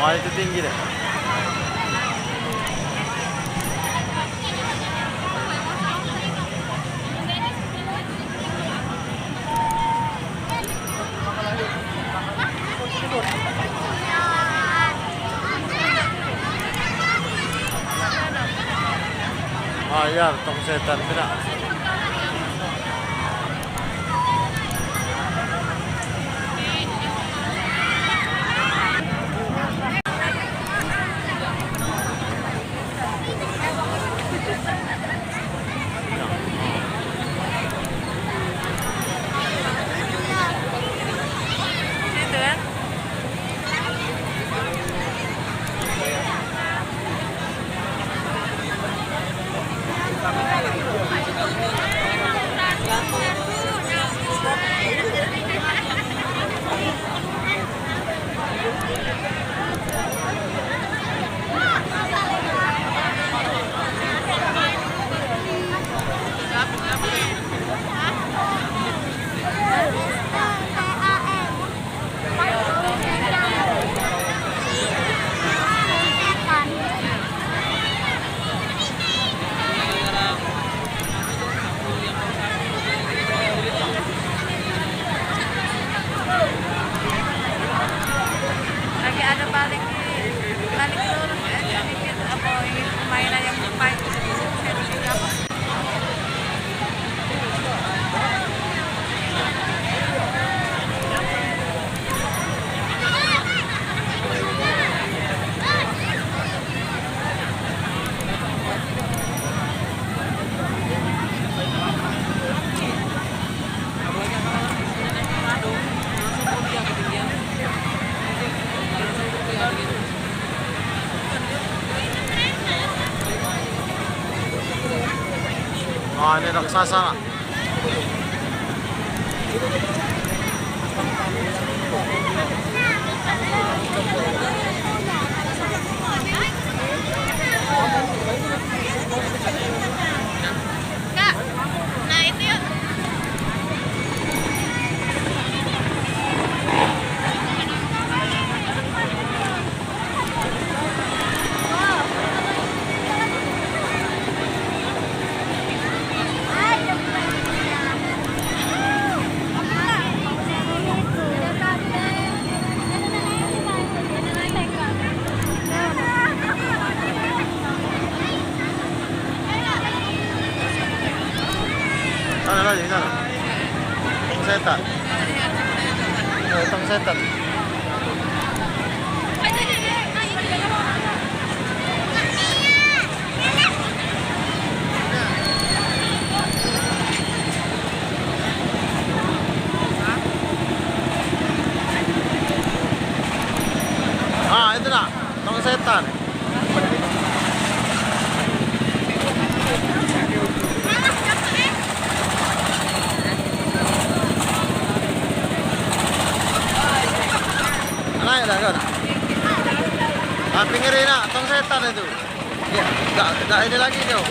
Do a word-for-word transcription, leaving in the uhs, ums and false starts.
Itu tinggi deh. Mayar tong setan tu dak. Lagi ado balik, balik lurus, eh, sedikit, apo ini, permainan yang lupa itu, saya lupa apa. Ah, ini raksasa, nak. Kak, nah itu yuk. Sana lagi, sana. Tong setan. Eh, tong setan. Ah, itu nak. Tong setan. Naik dah kau nak. Ah, pinggir ini nak, tong setan itu. Ya, dak, dak ini lagi kau.